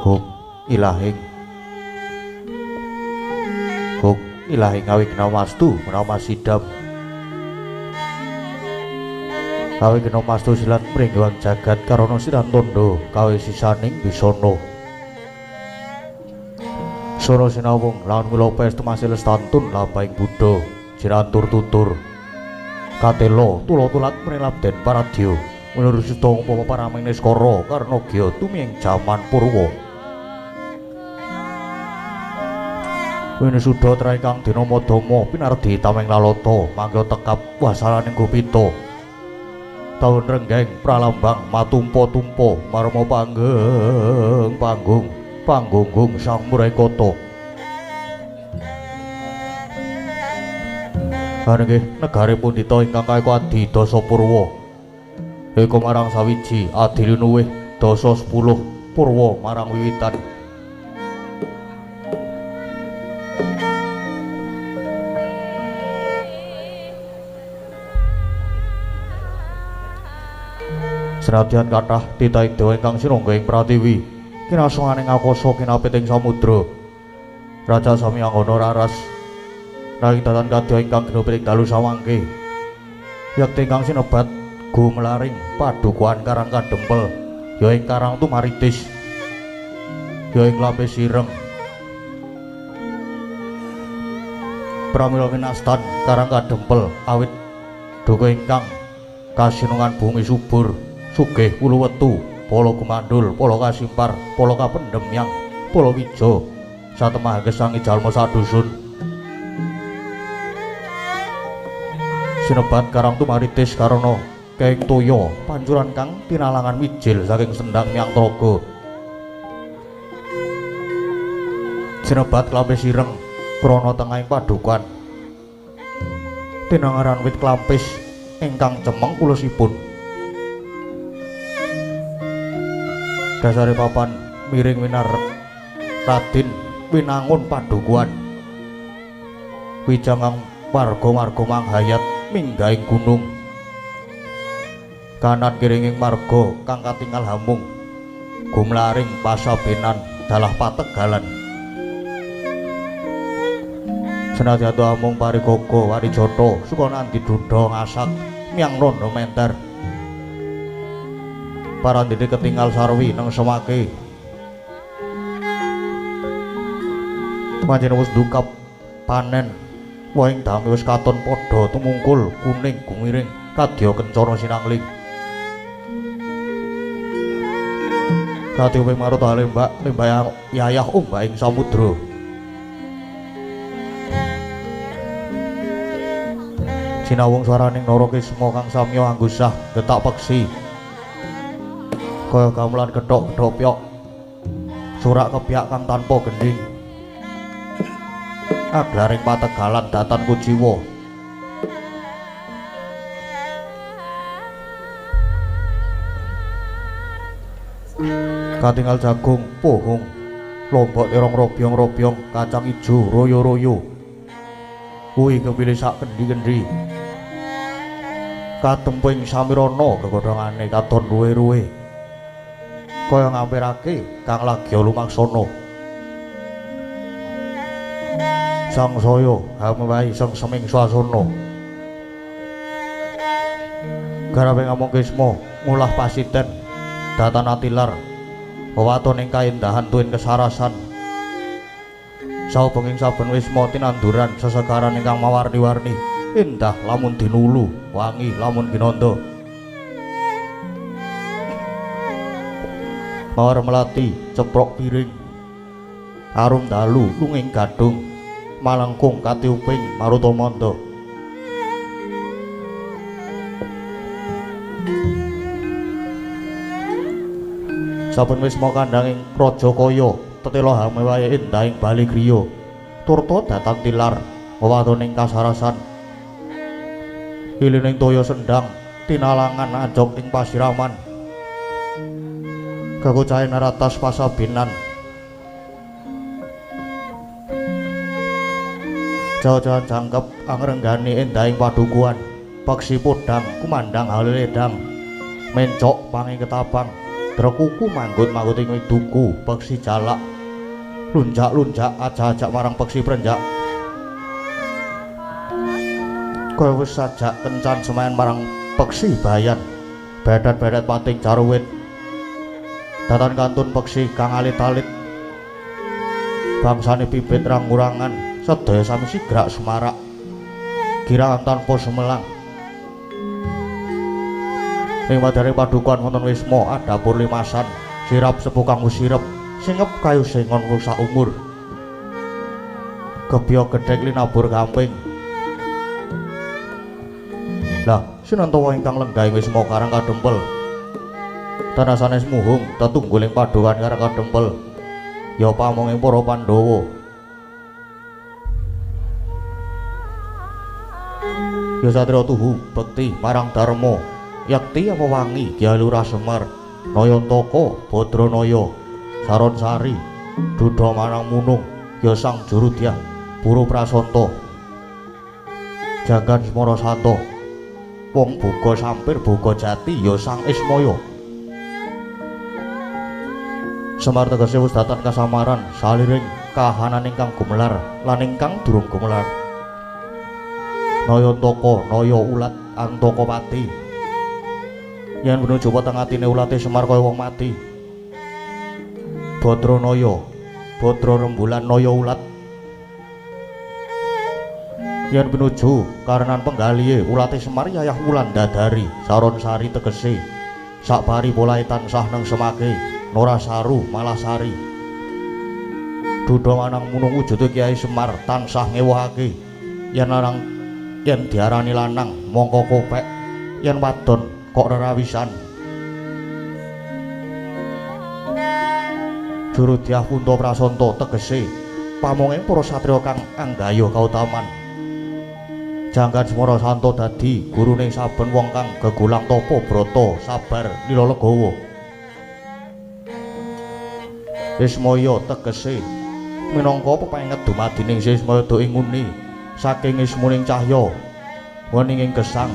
Hum ilahing hum ilahing awigna wastu menawa sidam awigna wastu silat mringgiwang jagat karana siran tondo kawe sisaning bisana sono sinawung lawan mila pestu masih lestantun lampahing buddha jirantur tutur katelo tula-tulat mrelabden paradya menurut suta umpama paraming niskara karna gya tumiyeng jaman purwa. Winisuda trae kang dina madama pinardi tameng lalata mangga tekap wasaraning gupita taun renggeng pralambang matumpa-tumpa marma panggeng panggung panggunggung sang murekata. Nggih negari pundita ingkang kaeka adi dasa purwa eka marang sawiji adi linuwih dasa 10 purwa marang wiwitan. Senadyan kathah titahing dewa ingkang sinangga ing pratiwi kinasunganing akasa kinapit ing samudra raja sami anggana raras nanging datan kadya ingkang ginupit ing dalu sawangke yekti ingkang sinebat gumlaring padukuhan Karang Kadempel ya ing Karang Tumaritis ya ing Lambe Sireng pramila winastan Karang Kadempel awit duka ingkang kasinungan bumi subur sugih wulu wetu pala gumandul pala kasimpar pala kapendhem yang pala wija satemah gesangi jalma sadusun sinebat Karang Tumaritis karana keing toya pancuran kang tinalangan wijil saking sendang miang traga sinebat Klampis Ireng krana tengahing padukan tinangaran wit klampis ingkang cemeng ulusipun dasare papan miring winar Radin winangun padukuhan wijangang warga-warga manghayat minggahing gunung kanan kiringing marga kang katingal hamung gumlaring pasabenan dalah pategalan senadyan amung parikaka warijata sukanandi duda ngasak miyang rondo menter parandene ketingal sarwi nang semake pancen wis ndukap panen wohing dame wis katon padha tumungkul kuning gumiring kadya kencana sinangling kadya marut lembak lembah yayah ombak ing samudra. Sinawung swaraning Narakisma kang samya anggusah getak peksi kaya gamelan gethok gedhopyok surak kebyak kang tanpa gendhing aglaring pategalan datan kuciwa katingal jagung pohong lombok terong robyong-robyong kacang ijo royo-royo kuwi kepilih sak kendi-kendi katemping samirana gegodhongane katon ruwe-ruwe kaya ngampirake kang lagya lumaksana sangsaya hamewahi sengseming swasana garawe ngamung kisma ngulah pasiten datan atilar wewaton ing kaendahan tuwin kesarasan saubenging saben wisma tinanduran sesegaran ingkang mawarni-warni indah lamun dinulu wangi lamun ginanda mawar melati ceprok piring arum dalu lunging gadung malengkung katiuping marutamanda saben wisma kandhanging raja kaya tetela hamewahe endahing bali griya turta datang tilar wewatoning kasarasan ilining toya sendang tinalangan anjog ing pasiraman kekocahe naratas pasabinan jauh-jauhan jangkep angrenggani endahing padukuhan peksi podang kumandang haliledang mencok pangi ketapang Drekuku manggut-manggut ing duku peksi jalak. Lunjak-lunjak ajak-ajak marang peksi prenjak. Kaya wis sajak kencan semayan marang peksi bayan. Bedet-bedet pating jaruwit. Datan kantun peksi kang alit-alit. Bangsane bibit rangurangan sedaya sami sigrak sumarak. Girangan tanpa sumelang. Ing wadare padukuhan wonten wisma adapur limasan, sirap sepuh kanggo sirep, singep kayu sengon rusak umur. Gebyok gedhek linabur gamping. Lah, sinantawa ingkang lenggah ing wisma Karang Kadempel. Tanah sanes muhung tetungguling padukuhan Karang Kadempel. Ya pamonging para Pandhawa. Ya satriya tuhu bekti marang dharma. Yakti apa wangi Kyai Lurah Semar, Nayantaka, Badranaya, Saronsari, Duda Manang Munung, ya Sang Jurudyah, Puru Prasanta, Janggan Semara Santa, Wong Boga Sampir Boga Jati, ya Sang Ismaya. Semar tegese wis datan kasamaran saliring kahanan ingkang gumelar lan ingkang durung gumelar. Nayantaka, Naya ulat Antaka pati. Yen menuju weteng atine ulate Semar kaya wong mati. Badranaya, Badra rembulan naya ulat. Yen pinuju karenan penggalihe ulate Semar yayah wulan dadari Saronsari tegese sak pari polahe tansah neng semake nora saru malah sari. Duda manang munung wujude Kyai Semar tansah ngewahake yen lanang yen diarani lanang mongko kopek yen wadon kok rerawisan. Jurudyah Punta Prasanta tegese pamonging para satriya kang anggayuh kautaman. Janggan Semara Santa dadi gurune saben wong kang gegulang tapa brata sabar lila legawa. Ismaya tegese minangka pepenget dumadining Ismaya do ing nguni saking ismuning cahya weninging gesang.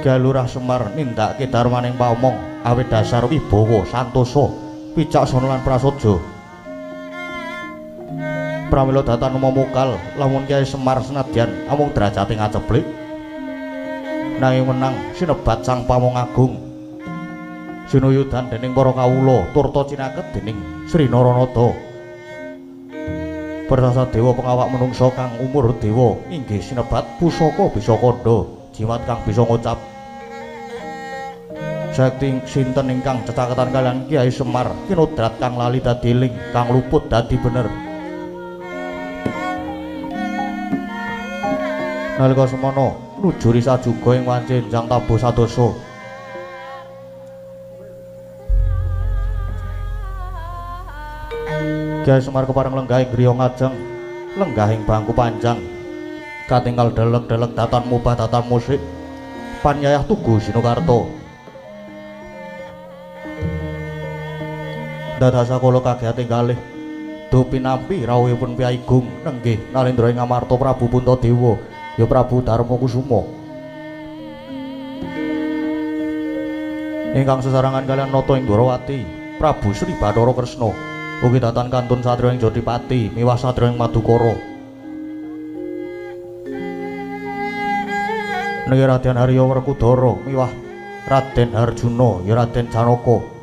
Kyai Lurah Semar nindakake darmaning pamong awit dasar wibawa santosa wicaksana lan prasaja. Pramila datan mumukal lamun Kyai Semar senadyan amung derajate ngaceplik nanging menang sinebat Sang Pamong Agung. Sinuyudan dening para kawula turta cinaket dening Sri Naranada. Prasasa dewa pengawak menungsa kang umur dewa inggih sinebat pusaka bisa kandha jimat kang bisa ngucap. Sakti sinten ingkang cecaketan kalian Kyai Semar kinodrat kang lali dadi eling kang luput dadi bener. Nalika semana nujuri sajuga ing wanci enjang tabuh sadasa. Kyai Semar kepareng lenggah ing griya ngajeng, lenggah ing bangku panjang. Katinggal delek-delek datan mubah datan musik panyayah tugu Sinukarta. Dadak sakala kagiyating kalih do pinampi rawuhipun Kyai Gung nenggih nalendra ing Amarta Prabu Puntadewa ya Prabu Darmakusuma ingkang sesarangan kalian nata ing Dwarawati Prabu Sri Bathara Kresna ugi datan kantun satriya ing Jotipati miwah satriya ing Madukara. Niki Raden Arya Werkudara miwah Raden Arjuna ya Raden Janaka.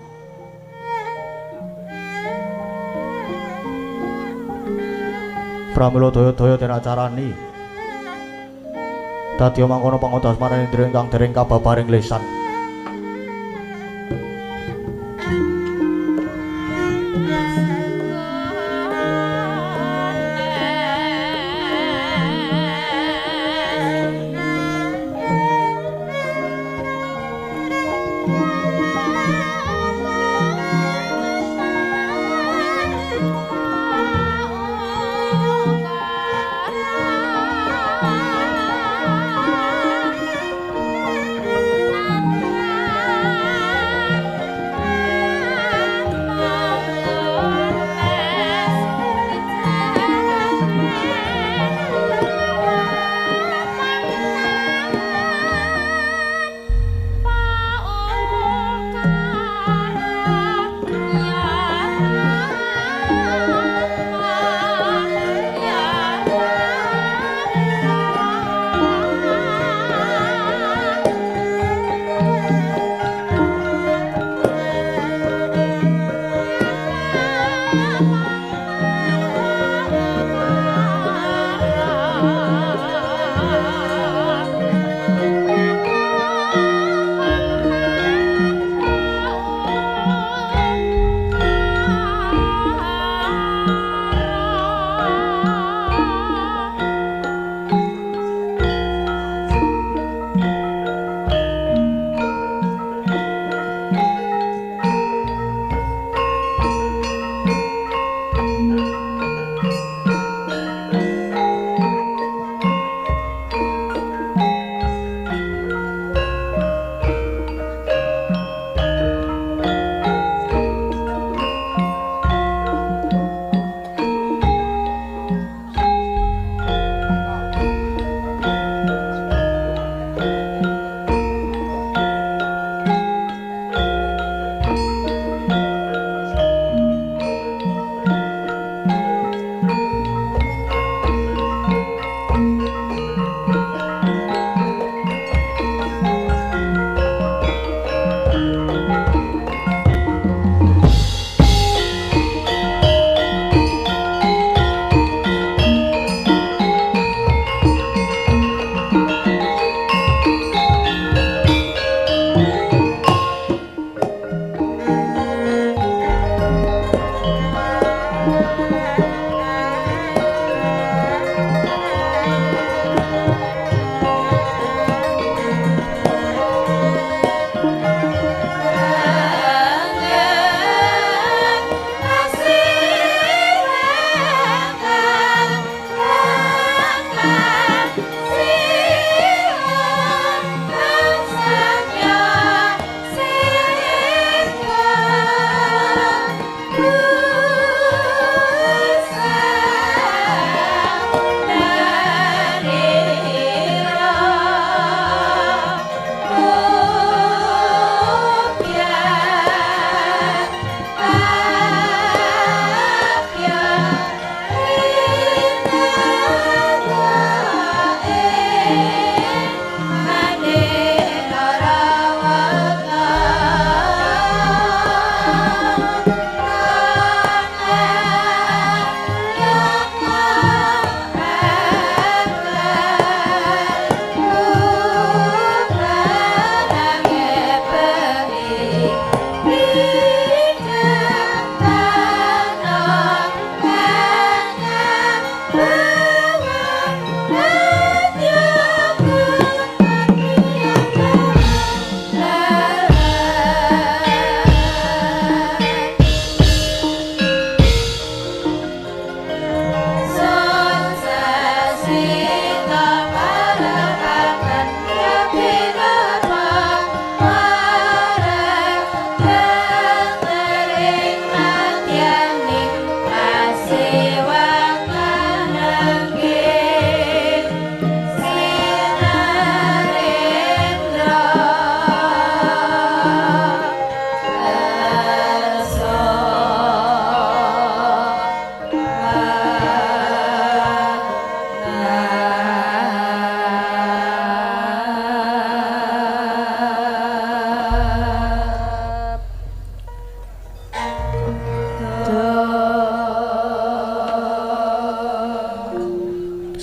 Pramila daya-daya den acarani dadi mangkono pangodas marang ingkang dereng kababaring lesan. Thank you.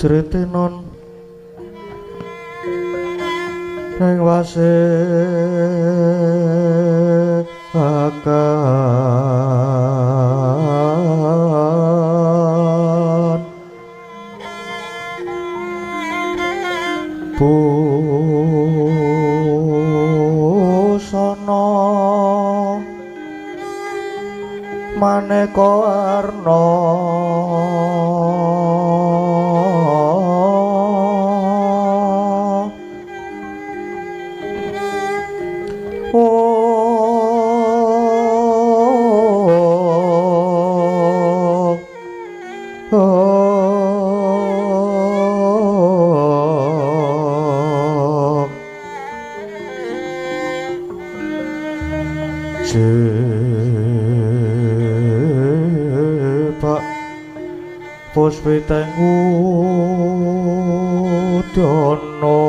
Jritenon ing wase akan busana maneka warna puspiteng udana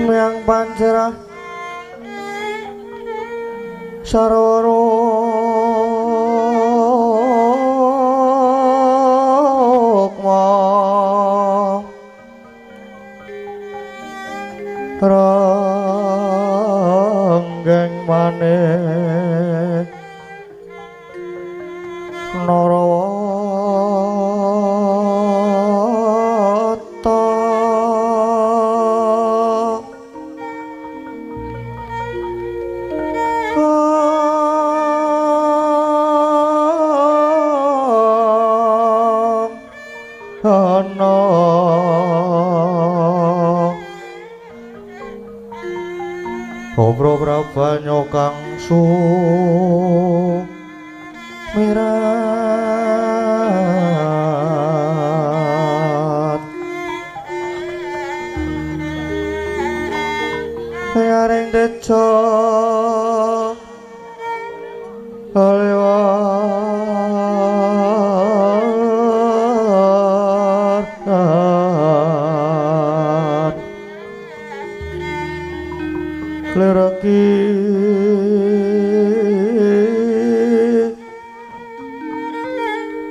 miang pancerah sarwa rukma ranggeng manik Narawata ana Obro prabanyo kang sumirat yaring tejo aliwar klereki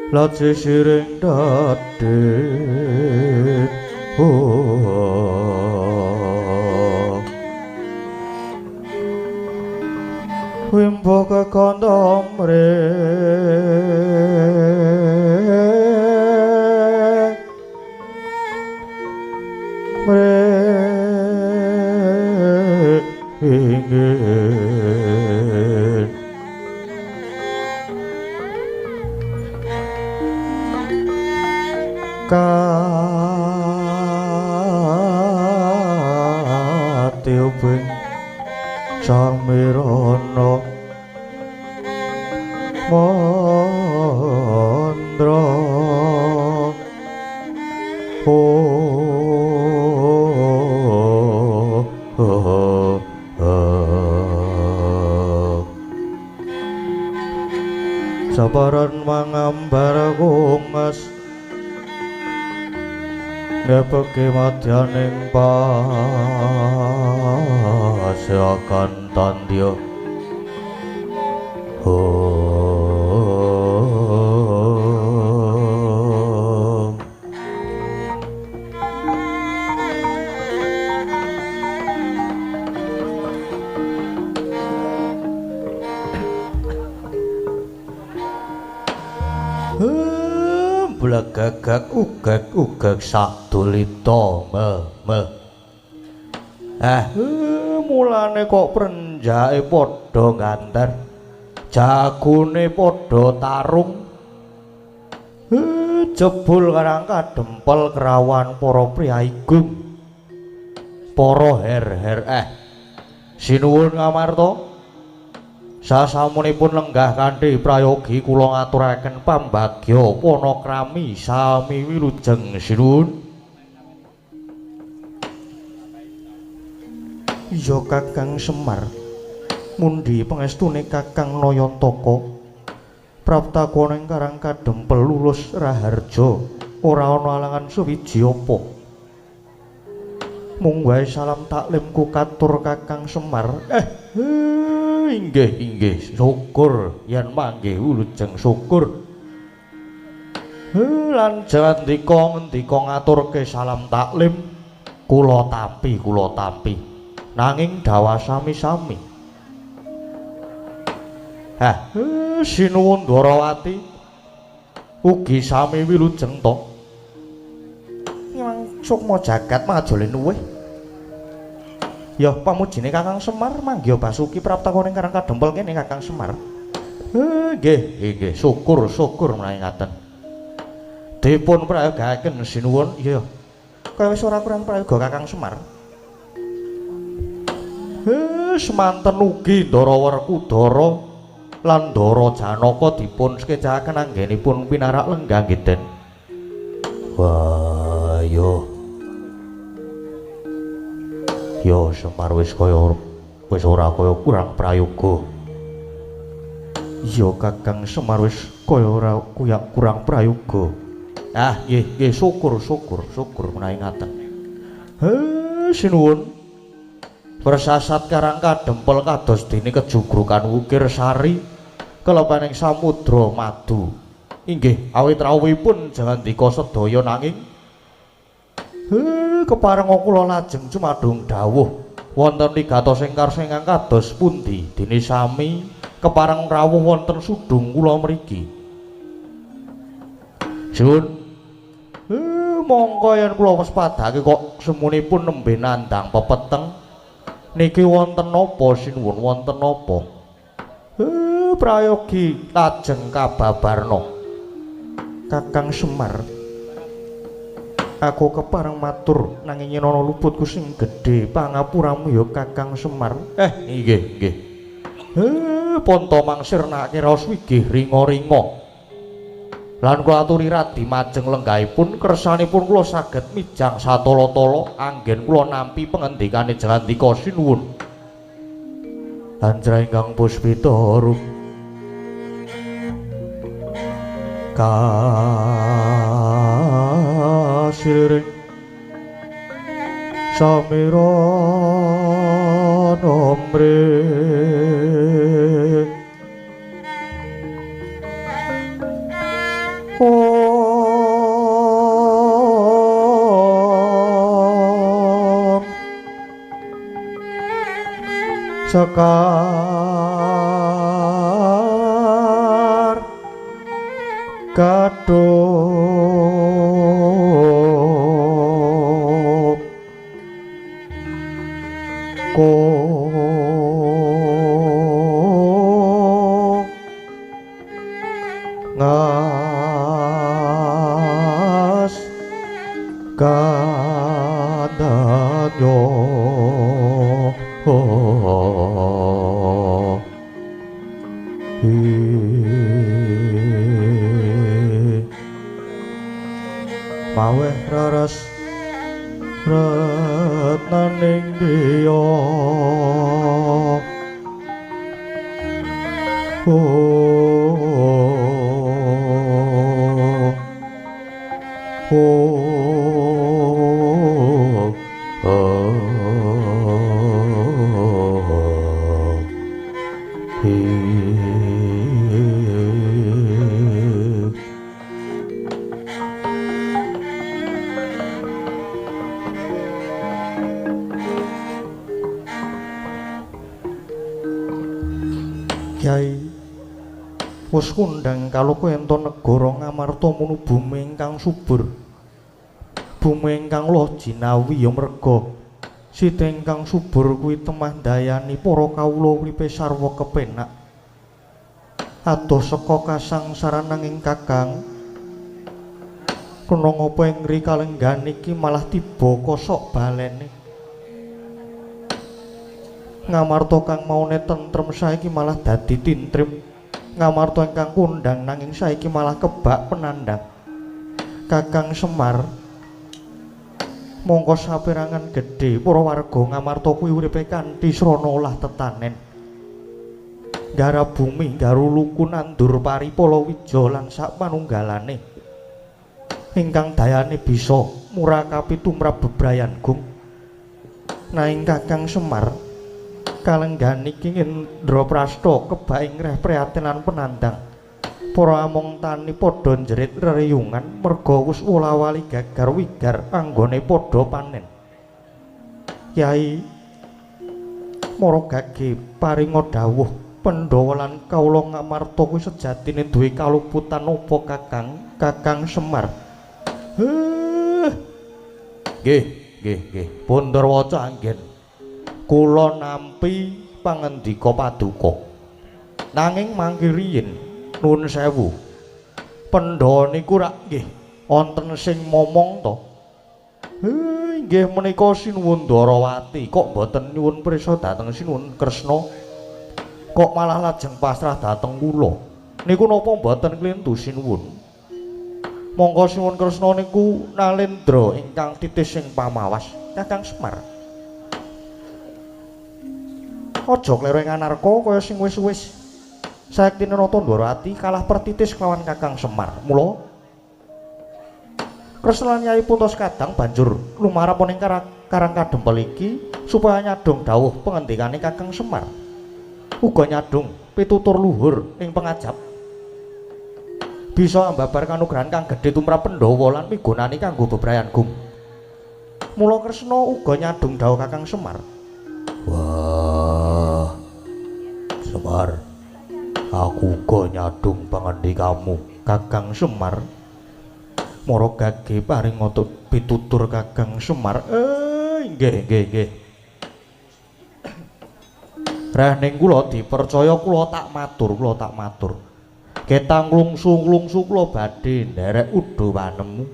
laci siring dadit wimbo kekandha mre mre ingin katiuping samirana mandra sabaran mangambar kungas ngepeke madyaning pasyakan tandya blegegeg ugeg-ugeg sadulita me me. Mulane kok prenjake padha ganter, jagone padha tarung. Jebul karang kadempel kerawan para priyagung, para her-her. Sinuwun Ngamarta. Sasampunipun lenggah kanthi prayogi kula ngaturaken pambagya panakrami sami wilujeng sinuwun. Iya Kakang Semar, mundi pangestune Kakang Nayantaka prapta ning Karang Kadempel lulus raharja, ora ana alangan suwiji apa. Mung wae salam taklimku katur Kakang Semar. Inggih inggih syukur yen manggih wilujeng syukur. Lan jawandika ngendika ngaturke salam taklim kula tampi kula tampi. Nanging dawa sami-sami. Hah, sinuwun Dwarawati ugi sami wilujeng to. Nyang sukma jagat majole luwih. Ya pamujine Kakang Semar manggiha Basuki praptakone Karang Kadempel kene Kakang Semar. Nggih, nggih, syukur syukur menawi ngaten. Dipun prayogaaken sinuwun. Iya. Kaya wis ora kurang prayoga Kakang Semar. Semanten ugi Ndara Werkudara lan Ndara Janaka dipun sekecaken anggenipun pinarak lenggah nggih Den. Wah, yo. Yo Semar wis kaya wis ora kaya kurang prayoga. Iya Kakang Semar wis kaya ora kurang prayoga. Ah nggih nggih syukur syukur syukur menawi ngaten. Sinuwun. Persasat Karang Kadempel kados dene kejugrukan wukir sari kelepaning samudra madu. Inggih awit rawuhipun jawandika sedaya nanging keparenga kula lajeng cumadung dawuh wonten wigatos ingkang ingkang kados pundi dene sami kepareng rawuh wonten sudung kula mriki. Sun mongko yen kula waspadake kok semunipun nembe nandhang pepeteng niki wonten napa sinuwun wonten napa? Prayogi lajeng kababarna. Kakang Semar, aku kepareng matur nanging yen ana luputku sing gedhe pangapuramu ya Kakang Semar. Nggih nggih. Ponto mangsirnake raos wigih ringa-ringa. Lan kula aturi radi majeng lenggahipun kersanipun kula saged mijang satala-tala anggen kula nampi pengendikane jawandika sinuwun. Anjra ingkang puspita rup kasiring samiran omre om sekar gadhuk ko ngas kadanyo maweh raras retnaning diya Kyai wis kondhang kaloka ento negara Ngamarta munu bumi ingkang subur, bumi ingkang loh jinawi ya merga sida ingkang subur kuwi temah ndayani para kawula uripe sarwa kepenak. Adoh saka kasangsaran nanging Kakang kena ngapa ing ngri kalenggahan iki malah tiba kosok balene. Ngamarta kang maune tentrem saiki malah dadi tintrim. Ngamarta ingkang kondhang nanging saiki malah kebak penandang. Kakang Semar, mongko saperangan gedhe para warga Ngamarta kuwi uripe kanthi srana olah tetanen. Garap bumi, garuluku nandur pari palawija lan sak panunggalane. Ingkang dayane bisa murakapi tumrap bebrayan gung. Nanging Kakang Semar, Kalenggan iki Indraprasta kebak ing reh prihatin lan penandang. Para among tani padha njerit reriyungan merga wis wola-wali gagar wigar anggone padha panen. Kyai Maragage paringa dawuh Pandhawa lan kawula Ngamarta kuwi sejatine duwe kaluputan apa Kakang? Kakang Semar. Nggih, nggih, nggih. Pundarwaca anggen kula nampi pangendika paduka. Nanging mangke riyin nuwun sewu. Pandhawa niku rak nggih wonten sing momong to. Nggih menika Sinuwun Dwarawati kok mboten nyuwun prisa dhateng Sinuwun Kresna. Kok malah lajeng pasrah dhateng kula. Niku napa mboten klentu Sinuwun? Monggo Sinuwun Kresna niku nalendra ingkang titis sing pamawas Kakang Semar. Aja kleru ing anarka kaya sing wis-wis. Sayektine Nata Ndwarawati kalah pertitis kelawan Kakang Semar. Mula Kresna lan Yai Punta Sekadang banjur lumarap ning Karang Kadempel iki supaya nyadong dawuh pengendikane Kakang Semar. Uga nyadong pitutur luhur ing pengajap. Bisa ambabar kanugrahan kang gedhe tumrap Pandhawa lan migunani kanggo bebrayan gung. Mula Kresna uga nyadong dawuh Kakang Semar. Wah, Semar, aku uga nyadong pangendikamu Kakang Semar. Maragage paring pitutur Kakang Semar. Nggih, nggih, nggih. Rehning kula dipercaya kula tak matur, kula tak matur. Ketang klungsu-klungsu kula badhe nderek udo panemu.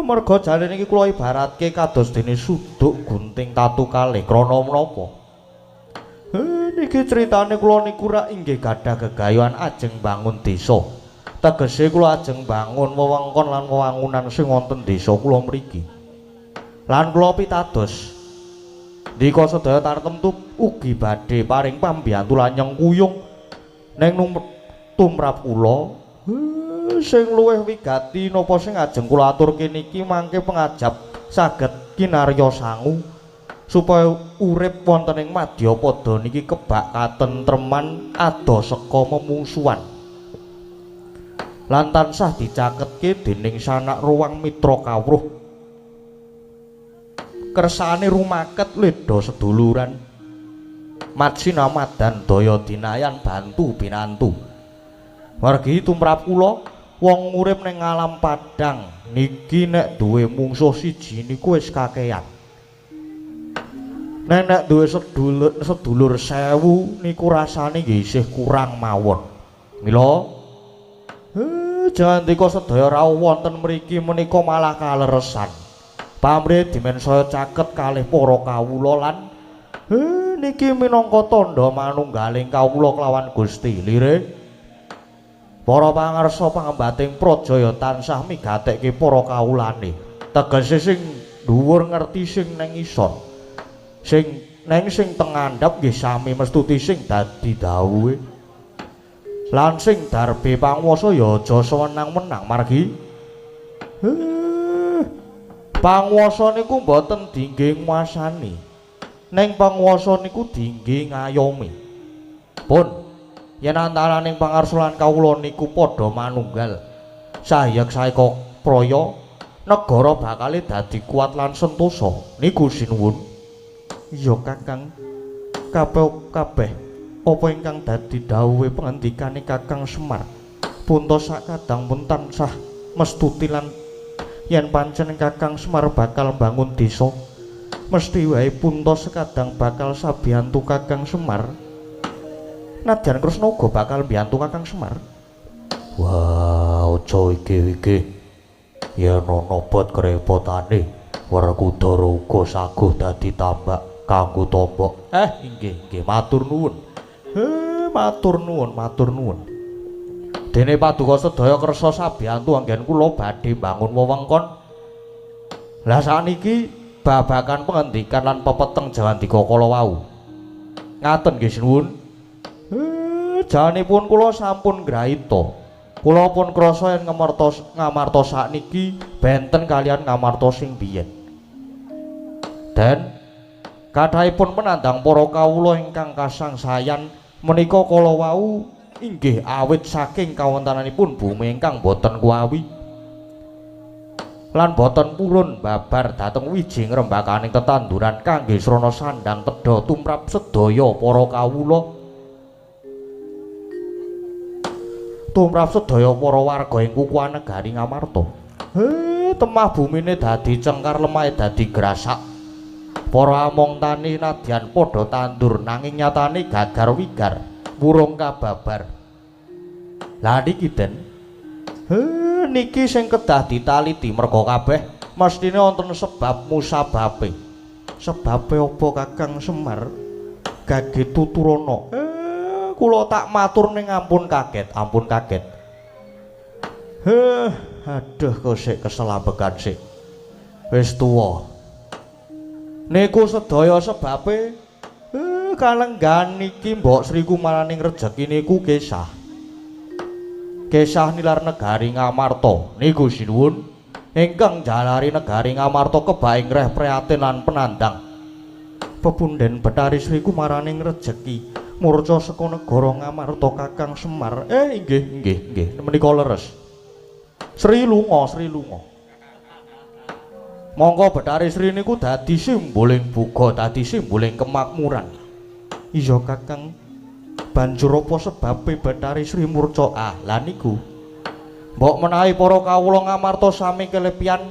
Merga jane niki kula ibaratke kados dene suduk gunting tatu kalih krana menapa? Niki critane kula niku rak inggih gadah gegayuhan ajeng bangun desa. Tegese kula ajeng bangun wewengkon lan wewangunan sing wonten desa kula mriki. Lan kula pitados ndika sedaya tartemtu ugi badhe paring pambiyantu lan nyengkuyung ning tumrap kula. Sing luwih wigati napa sing ajeng kula aturke niki mangke pengajap saged kinarya sangu supaya urip wonten ing madyapada niki kebak katentreman adoh seka memungsuhan lan tansah dicaketke dening sanak ruwang mitra kawruh. Kersane rumaket ledha seduluran matsina madan daya dinayan bantu binantu. Wargi tumrap kula wong urip ning alam padang niki nek duwe mungsuh siji niku wis kakean. Nek nek duwe sedulur 1000 niku rasane nggih isih kurang mawon. Mila jandika sedaya rawuh wonten mriki menika malah kaleresan. Pamrih dimen saya caket kalih para kawula lan niki minangka tandha manunggaling kawula kelawan Gusti. Lire para pangarsa pangembating praja ya tansah migatekke para kawulane. Tegese sing dhuwur ngerti sing neng isor, sing neng sing teng ngandhap nggih sami mestuti sing dadi dawuhe. Lan sing darbe panguwasa ya aja sewenang-wenang margi panguwasa niku mboten dingge nguasani, ning panguwasa niku dingge ngayomi. Pun yen antaraning pangarsa lan kawula niku padha manunggal sahyek saeka praya, negara bakale dadi kuat lan sentosa. Niku sinuwun. Iya Kakang, kabeh kabeh apa ingkang dadi dawuhe pengendikane Kakang Semar Punta sakadang pun tansah mestuti lan yen pancen Kakang Semar bakal mbangun desa mesti wae Punta sekadang bakal sabiyantu Kakang Semar. Nadyan Kresna uga bakal mbiyantu Kakang Semar. Wah, aja iki-iki. Yen ana bot kerepotane, Werkudara uga saguh dadi tambak kanggo tombok. Inggih, inggih, matur nuwun. Matur nuwun, matur nuwun. Dene paduka sedaya kersa sabiyantu anggen kula badhe mbangun wewengkon. Lah sakniki babagan pengendikan lan pepeteng Jawandika kala wau. Ngaten nggih sinuwun. Janipun kula sampun ngraita. Kula pun krasa yen ngamarta sakniki benten kalian ngamarta sing biyen. Den Kathahipun penandang para kawula ingkang kasangsayan menika kala wau inggih awit saking kawontenanipun bumi ingkang boten kuawi lan boten purun babar dhateng wiji ngrembakaning tetanduran kangge srana sandang tedha tumrap sedaya para kawula, tumrap sedaya para warga ing kukuhan negari Ngamarta. He, temah bumine dadi cengkar, lemahe dadi grasak. Para among tani nadyan padha tandur nanging nyatane gagar wigar, wurung kababar. Lah niki Den, he, niki sing kedah ditaliti merga kabeh mestine wonten sebab musababe. Sebabe apa Kakang Semar? Gage tuturana. Kula tak matur ning ampun kaget, ampun kaget. Heh, aduh kok sik keselambekan sik. Wis tuwa. Niku sedaya sebabe kalenggan niki Mbok Sri Kumaraning rejeki niku kesah. Kesah nilar negari Ngamarta niku sinuwun ingkang jalari negari Ngamarta kebak ing reh prihatin lan penandang. Pepunden Bathari Sri Kumaraning rejeki murca saka negara Ngamarta Kakang Semar. Inggih inggih nggih menika leres. Sri lunga, Sri lunga. Mongko Bathari Sri niku dadi simboling buga, dadi simboling kemakmuran. Iya Kakang, banjur apa sebabe Bathari Sri murca? Ah, lah niku. Mbok menawi para kawula Ngamarta sami kelepian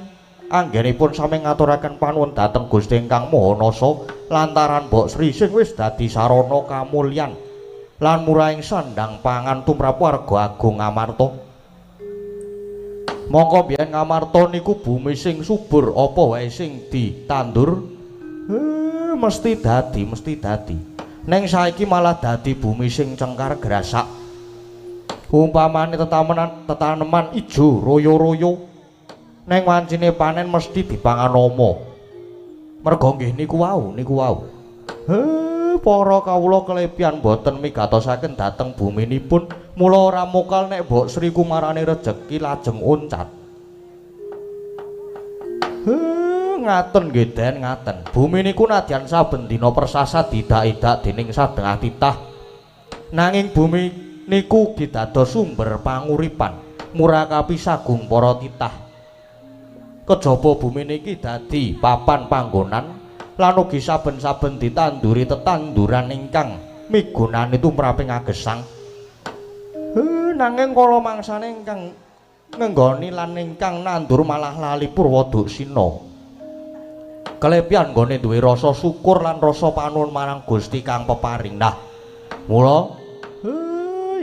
anggenipun sami ngaturaken panuwun dhateng Gusti ingkang Maha Nasa lantaran Mbok Sri sing wis dadi sarana kamulyan lan murahing sandang pangan tumrap warga agung Ngamarta. Mongko biyen Ngamarta niku bumi sing subur, apa wae sing ditandur mesti dadi, mesti dadi. Neng saiki malah dadi bumi sing cengkar grasak. Umpamane tetaneman ijo royo-royo, neng wancine panen mesti dipangan ama. Merga nggih niku wau, niku wau. Para kawula kelepian boten migatosaken dhateng buminipun, mula ora mokal nek Mbok Sri Kumarane rejeki lajeng uncat. Ngaten nggih Den, ngaten. Bumi niku nadyan saben dina persasat didak-idak dening sadengah titah. Nanging bumi niku ugi dados sumber panguripan, murakapi sagung para titah. Kejaba bumi niki dadi papan panggonan lan ugi saben-saben ditanduri tetanduran ingkang migunani tumraping agesang. Nanging kala mangsane ingkang ngenggoni lan ingkang nandur malah lali purwa duksina. Kelepian nggone duwe rasa syukur lan rasa panuwun marang Gusti kang peparing. Nah, mula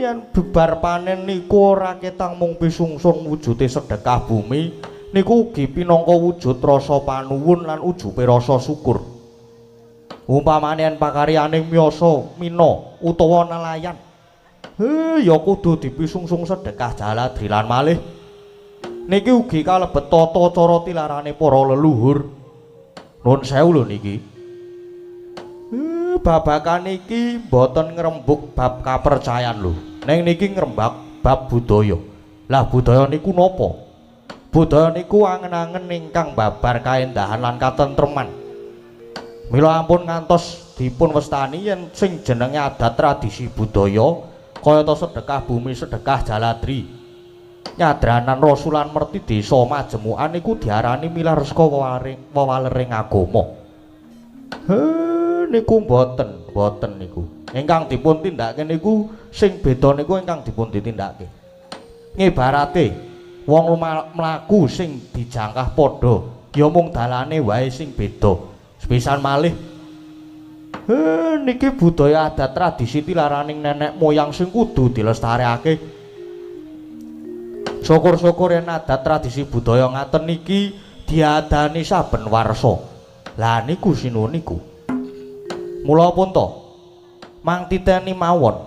yen bebar panen niku ora ketang mung pisungsung wujude sedekah bumi, niku ugi pinangka wujud rasa panuwun lan ujupe rasa syukur. Umpamane yen pakaryaning miyasa mina utawa nelayan, ya kudu dipisungsung sedekah jaladri lan malih. Niki ugi kalebet tata cara tilarane para leluhur. Nuwun sewu lho niki. Babakan iki mboten ngrembug bab kapercayan lho. Ning niki ngrembag bab budaya. Lah budaya niku napa? Budaya niku angen-angen ingkang babar kaendahan lan katentreman. Mila ampun ngantos dipun wastani yen sing jenenge adat tradisi budaya kayata sedekah bumi, sedekah jaladri, nyadranan rasulan merti desa majemukan niku diarani milar saka wewalering agama. Niku mboten, mboten niku. Ingkang dipun tindakake niku sing beda niku ingkang dipun ditindakake. Ngibarate wong mlaku sing dijangkah padha, ya mung dalane wae sing beda. Sepisan malih, niki budaya adat tradisi tilaraning nenek moyang sing kudu dilestarekake. Syukur-syukur yen adat tradisi budaya ngaten niki diadani saben warsa. Lah niku sinuwun niku. Mula pun to, mang titeni mawon.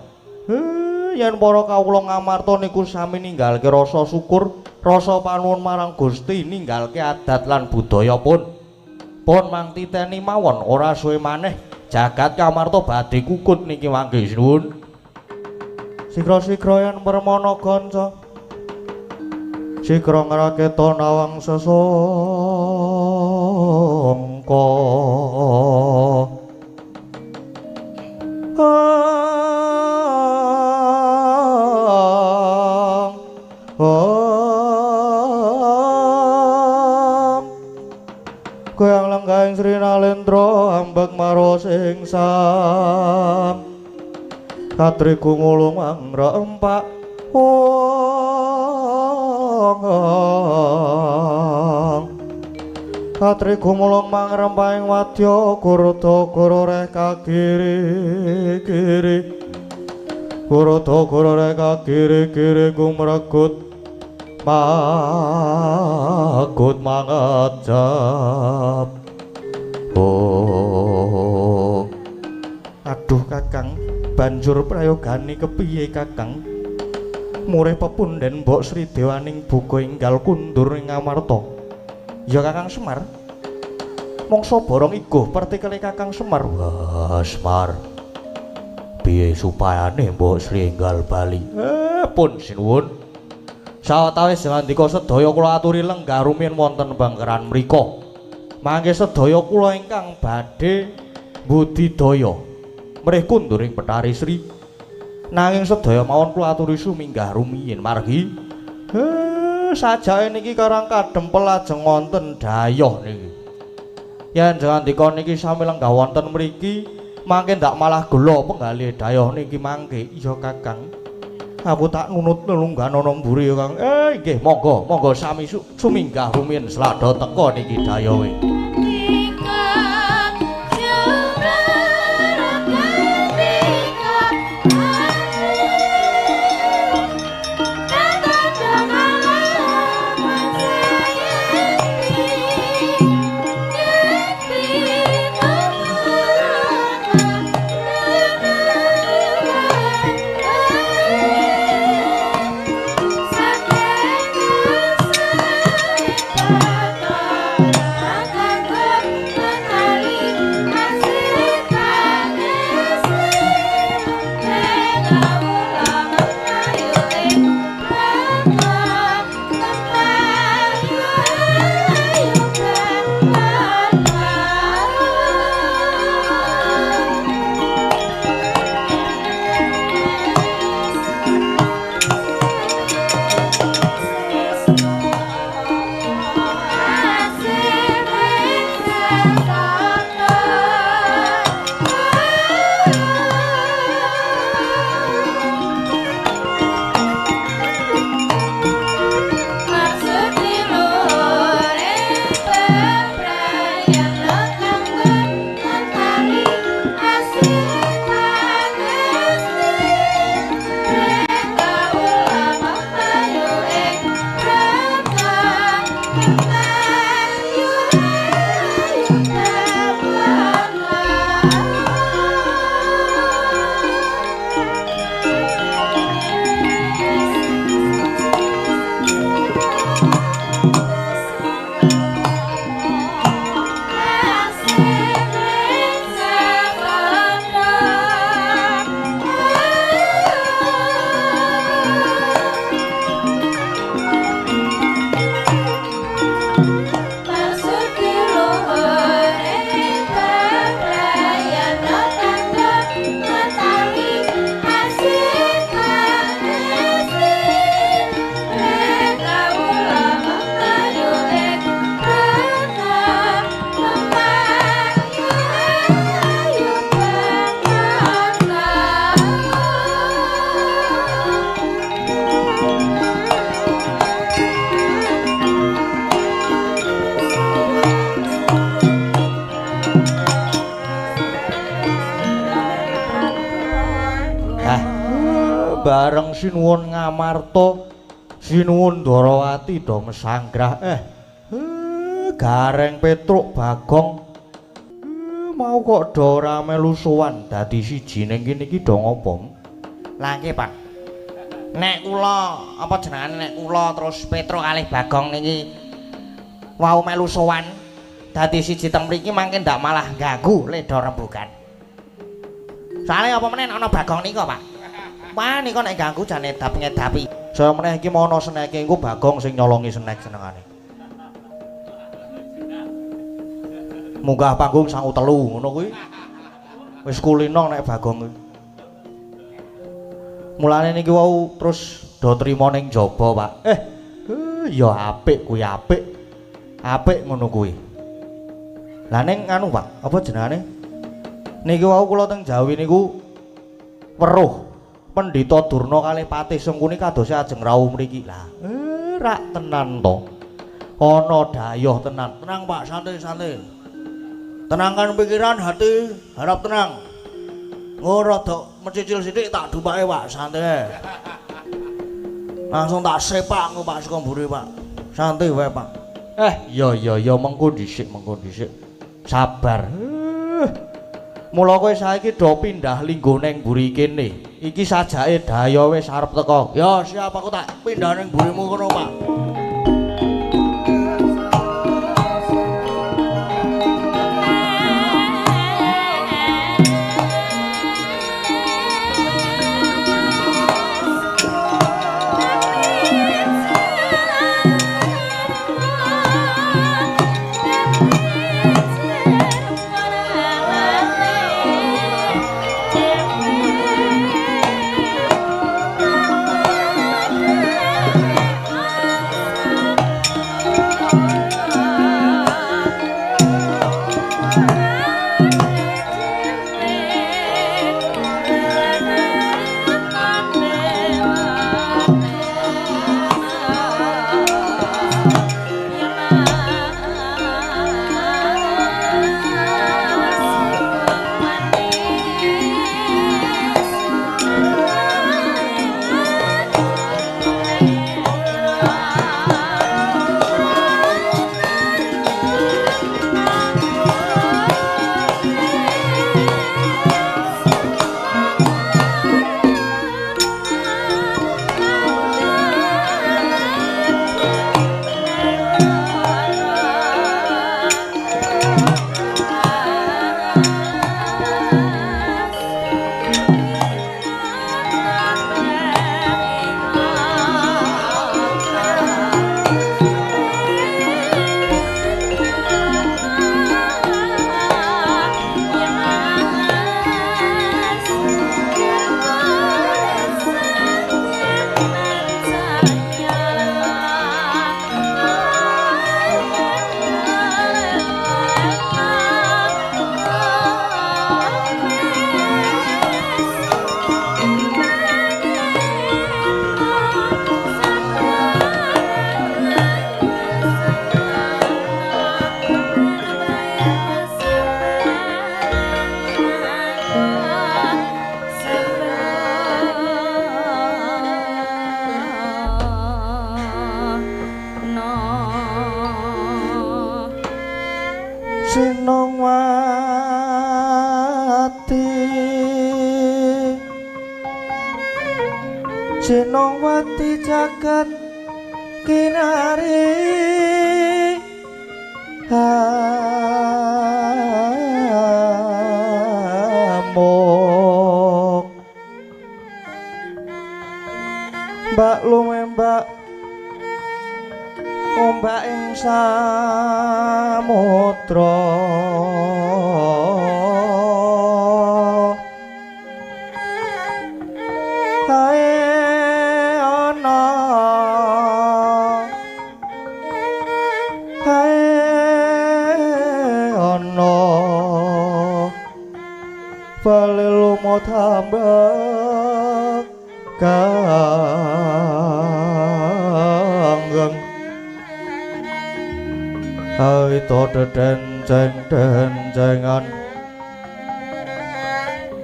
Yen para kawula Ngamarta niku sami ninggalke rasa syukur, rasa panuwun marang Gusti, ninggalke adat lan budaya pun. Pun mang titeni mawon ora suwe maneh jagat Ngamarta badhe kukut niki mangke sinuwun. Sigra-sigra yen permana kanca, sigra ngraketa nawang sesangka. Grebek marosing sang katri gumulung mangrempak wong katri gumulung mangrempah ing wadya gurda gurureh kagiri kiri gurda gurureh kagiri kiri gumregut magut mangejap. Oh aduh Kakang, banjur prayogane kepiye Kakang? Murih pepunden Mbok Sri Dewaning buka enggal kundur ing Amarta. Ya Kakang Semar, mongso borong iguh pertikele Kakang Semar. Wah Semar, piye supayane Mbok Sri enggal bali? Pun sinuwun. Sawetawis ngandika sedaya kula aturi lenggah rumiyin wonten bangkeran mriku. Mangke sedaya kula ingkang badhe budidaya mrih kunduring Bethari Sri. Nanging sedaya mawon kula aturi suminggah rumiyin margi sajake niki karang kadempel lajeng wonten dayoh niki. Yen ngandika niki sami lenggah wonten mriki mangke ndak malah gela penggalih dayoh niki mangke. Iya Kakang, aku tak nunut lelunggan ana mburi ya Kang. Nggih monggo monggo sami suminggah rumiyin slada teka niki dayohe. Bareng sinuwun Ngamarta, sinuwun Ndorowati do mesanggrah. Gareng Petruk Bagong mau kok do ora melu sowan dadi siji ning kene iki do ngopo? Lah nggih, Pak. Nek kula apa jenengane nek kula terus Petruk kalih Bagong niki wau melu sowan dadi siji teng mriki mangke ndak malah ganggu le do rembugan. Soale apa meneh ana Bagong nika, Pak? Wah nika nek ganggu jane edap ngedapi. Saya meneh iki mau ana seneke engko Bagong sing nyolongi senek senengane. Munggah panggung sangu telu ngono kuwi. Wis kulino nek Bagong kuwi. Mulane niki wau terus do trima ning jaba, Pak. Ya apik kuwi apik. Apik ngono kuwi. Lah ning anu, Pak, apa jenengane? Niki wau kula teng Jawi niku weruh Pendhita Durna kalih Patih Sengkuni kadose ajeng rawuh mriki. Lah, rak tenan to. Ana dayoh tenan. Tenang Pak, santai-santai. Tenangkan pikiran, hati, harap tenang. Engko rada mencicil sithik tak dumpake Pak, santai. Langsung tak sepak engko Pak saka mburi Pak. Santai wae Pak. Iya iya iya mengko dhisik, mengko dhisik. Sabar. Mula kowe saiki do pindah linggo ning mburi kene. Iki sajake dayoh wis arep teko. Ya siap, aku tak pindah ning mburimu kono Pak. Sinongwati jagat kinari amok mbak lumembak ombak ing samudra bale tambah kanggeng aito dedenceng dencengan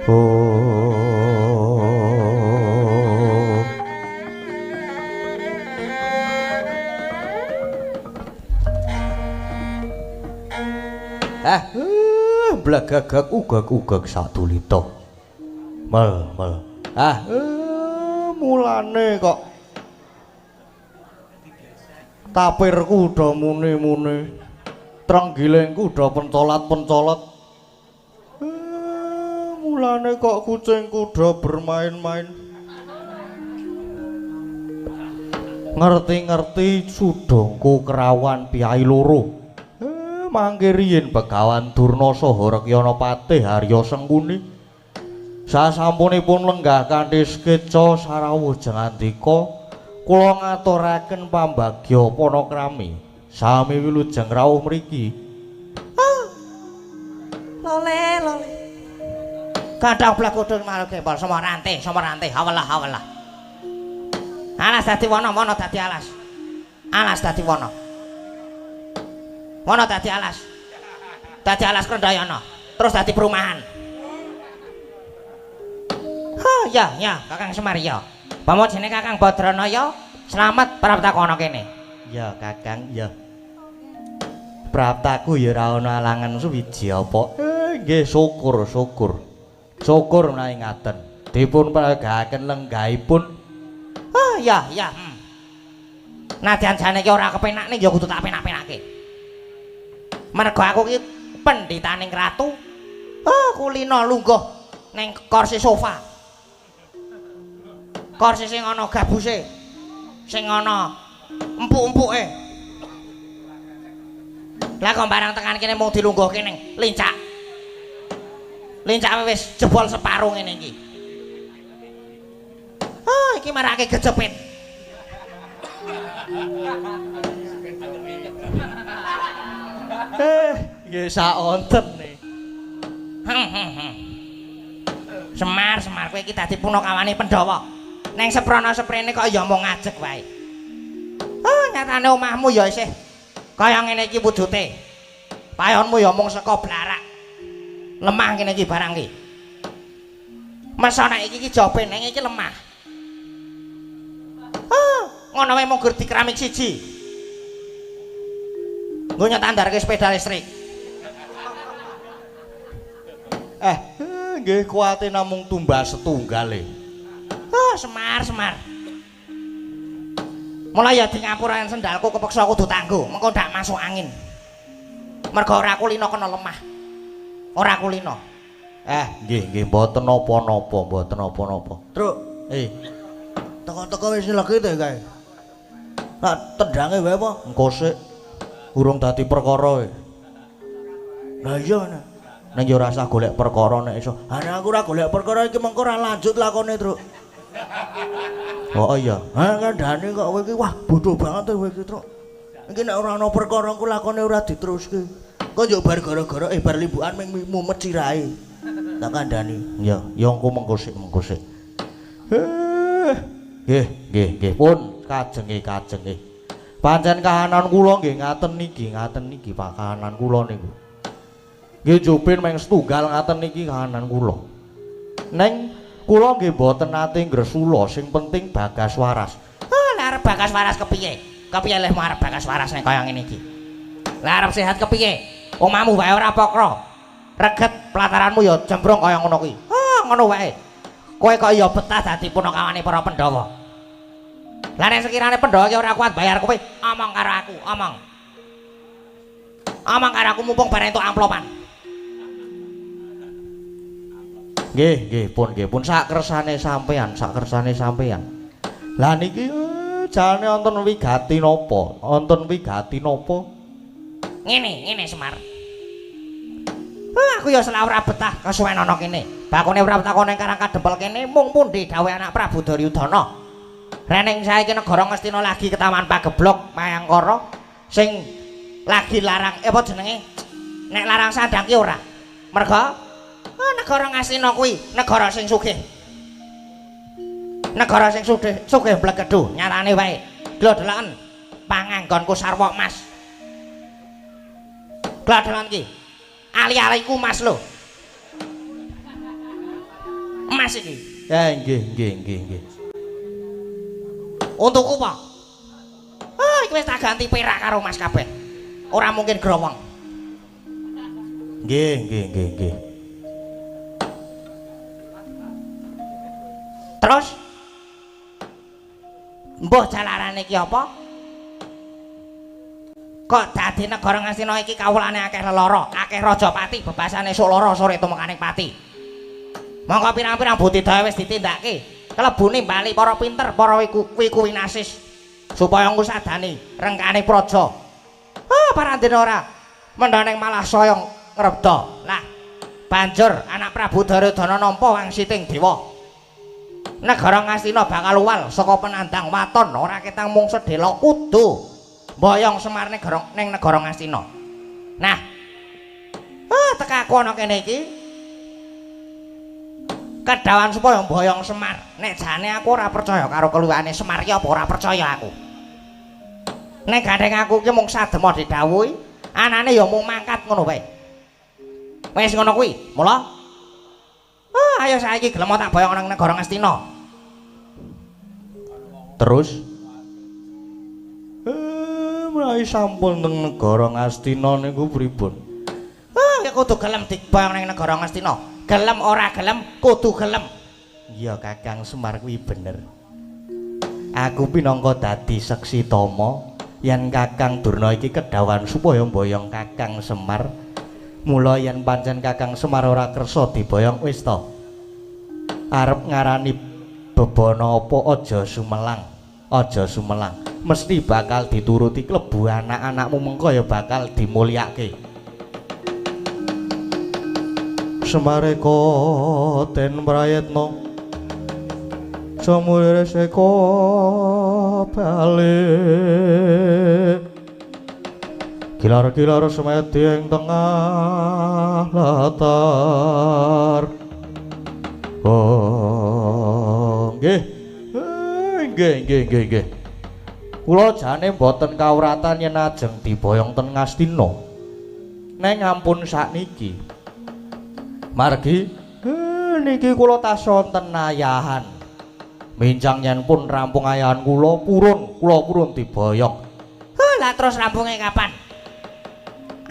oh blagagak ugag-ugag sadulita. Mel mel. Mulane kok tapirku do muni-muni, trenggilingku do pencolat-pencolat. Mulane kok kucingku do bermain-main. Ngerti-ngerti sudongku kerawan piyai loro. Mangke riyin Begawan Durna saha Rekyana Patih Harya Sengkuni sasampunipun lenggah kanthi skeca sarawuh jengandika kula ngaturaken pambagya panakrami sami wilujeng rawuh mriki. Lole lole. Gandhang blegodhog malu gempol semua rantai, semua rantai. Hawelah, hawelah. Alas dadi wana, wana dadi alas. Alas dadi wana. Wana dadi alas. Dadi alas Krendayana. Terus dadi perumahan. Ha, ya, ya, Kakang Semar ya. Bamo jenenge Kakang Badranaya, slamet praptaku ana kene. Ya, Kakang, ya. Praptaku ya ora ana alangan suwiji apa. Nggih, syukur, syukur. Syukur menawi ngaten. Dipun pragaken lenggahipun. Oh, ya, ya. Nadyan jane iki ora kepenak ning ya kudu tak penak-penake. Mergo aku iki pendhitaning ratu. Oh, kulino lungguh ning kursi sofa. Kursi sing ana gabuse. Sing ana empuk-empuke. Lah kok barang tekan kene mung dilungguhke ning lincak. Lincake wis jebol separo ngene iki. Oh, iki marake gejepit. Nggih saonten e. Semar, Semar kowe iki dadi punakawane Pandhawa. Neng seprana seprene kok ya mung ngajeg wae. Oh, nyatane omahmu ya isih kaya ngene iki wujute. Payonmu ya mung saka blarak. Lemah ngene iki barang iki. Mesa nek iki iki jobe neng iki lemah. Oh, ngono wae mung gur dikeramik siji. Nggo nyetandarke sepeda listrik. Nggih kuwate namung tumbas setunggal e. Oh, Semar, Semar. Mulai ya di ngapura sendalku kepeksa kudu tanggo, mengko ndak masuk angin. Mergo ora kulino kena lemah. Ora kulino. Nggih, nggih mboten napa-napa, mboten napa-napa. Truk, teko-teko wis legi to kae. Tak tendange wae apa? Engko sik urung dadi perkara e. Lah iya ngene. Ning ya ora usah golek perkara nek iso. Ha nek aku ora golek perkara iki mengko ora lanjut lakone, Truk. Oh iya. Ha kandhane kok kowe iki wah bodho banget kowe iki, Truk. Iki nek ora ana perkara engko lakone ora diteruske. Kok yo bar gara-gara bar limbukan ming mumet sirahe. Tak kandhani. Ya, ya engko mengko sik, mengko sik. Nggih, nggih, nggih pun kajenge, kajenge. Pancen kahanan kula nggih ngaten niki Pak, kahanan kula niku. Nggih jupin meng setunggal ngaten niki kahanan kula. Neng kula nggih mboten nate ngresula, sing penting bagas waras. Ah, lha arep bagas waras kepiye? Kepiye lehmu arep bagas waras nek kaya ngene iki? Lah arep sehat kepiye? Omahmu wae ora pokro. Reget pelataranmu ya jembrong kaya ngono kuwi. Ah, ngono wae. Kowe kok ya betah dadi punakawane para Pandhawa. Lah nek sekirane Pandhawa ki ora kuat bayar kowe, omong karo aku, omong. Omong karo aku mumpung bareng entuk amplopan. Nggih, nggih pun sak kersane sampean, sak kersane sampean. Lah niki jane wonten wigati napa? Wonten wigati napa? Ngene, ngene Semar. Aku ya selak ora betah kesuwen ana kene. Bakone ora betah kono ing Karang Kadempel kene mung pundi dawuh anak Prabu Duryudana. Rening saiki negara Ngastina lagi ketaman pageblok Mayangkara sing lagi larang apa jenenge? Nek larang sandang ki ora. Merga negara Ngastina kuwi negara sing sugih. Negara sing sugih, sugih blegedu nyatane wae. Glodhoken panganggonku sarwa emas. Glodhoken ki ali-aliku emas lho. Emas iki. Nggih, nggih, nggih, nggih. Untukku apa? Ah, iki wis tak ganti perak karo emas kabeh. Ora mungkin growong. Nggih, nggih, nggih, nggih. Terus mbuh jalarane iki apa? Kok dadi negara Ngastina iki kawulane akeh lelara, akeh rajapati, bebasane esuk lara sore tumekaning pati. Mongko pirang-pirang budidaya wis ditindakake. Kelebune bali para pinter, para wiku winasis supaya ngusadani rengkane praja. Ah, parandene ora mendha malah saya ngrebda. Lah, banjur anak Prabu Duryudana nampa wangsiting dewa. Negara Ngastina bakal uwal saka penandang waton ora ketang mung sedhela kudu mboyong Semar negara ning negara Ngastina. Nah, tekaku ana kene iki. Kedawan supaya mboyong Semar. Nek jane aku ora percaya karo keluwihane Semar ki apa ora percaya aku. Nek gandeng aku ki mung sadema didhawuhi, anane ya mung mangkat ngono wae. Wis ngono kuwi, mula ayo saiki gelem tak boyong nang negara Ngastina. Terus menawi sampun teng negara Ngastina niku pripun? Ah, kudu gelem diboyong nang negara Ngastina. Gelem ora gelem kudu gelem. Iya Kakang Semar kuwi bener. Aku pinangka dadi seksi tama yen Kakang Durna iki kedawan supaya mboyong Kakang Semar. Mula yen pancen Kakang Semar ora kersa diboyong wis ta. Arep ngarani bebana apa aja sumelang, aja sumelang. Mesti bakal dituruti klebu anak-anakmu mengko ya bakal dimulyake. Semareka den prayitna samulire seka bali kilar-kilar semedi ing tengah latar. Oh nggih, nggih nggih nggih nggih. Kula jane mboten kawratan yen ajeng diboyong ten Ngastina. Neng ampun sakniki. Margi niki kula tas wonten ayahan. Mincang yen pun rampung ayahan kula purun, kula purun diboyong. Lah terus rampunge kapan?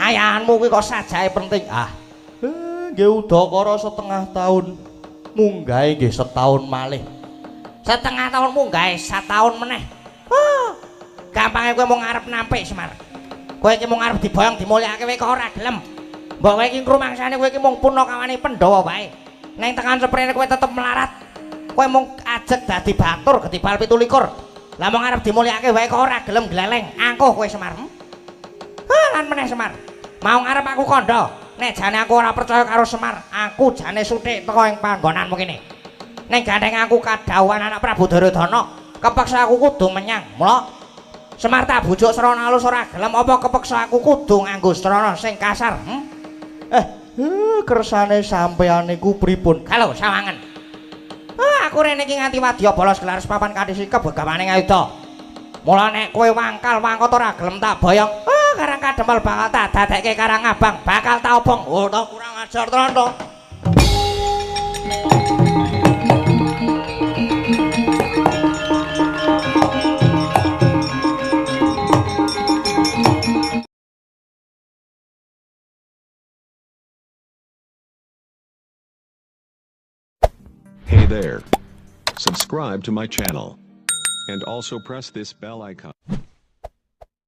Ayahanmu kuwi kok sajake penting. Ah, nggih udakara setengah tahun. Munggahe nggih setahun malih. Setengah tahun munggahe setahun meneh. Gampange kowe mung arep nampik Semar. Kowe iki mung arep diboyong dimulyake kowe kok ora gelem. Mbok kowe iki ngrumangsane kowe iki mung punakawane Pandhawa wae. Neng tekan seprene kowe tetep melarat. Kowe mung ajeg dadi batur getibal 27. Lah mung arep dimulyake wae kok ora gelem gleleng. Angkuh kowe Semar. Lan meneh Semar. Mau ngarep aku kandha, nek jane aku ora percaya karo Semar, aku jane suthik teko ing panggonanmu kene. Nek gandeng aku kadhawuhan anak Prabu Duryudana, kepeksa aku kudu menyang. Mula Semar tak bujuk srana alus ora gelem, apa kepeksa aku kudu nganggo srana sing kasar? Kersane sampeyan niku pripun? Halo, sawangen. Aku rene iki nganti wadya bolos gelar papan kanthi sikep begawane ngayuda. Mula nek kowe wangkal wangkot ora gelem tak boyong, karang kademel bakal tak dadekke karang abang, bakal tak obong. Oh, tak kurang ajar tenan to. Hey there. Subscribe to my channel. And also press this bell icon.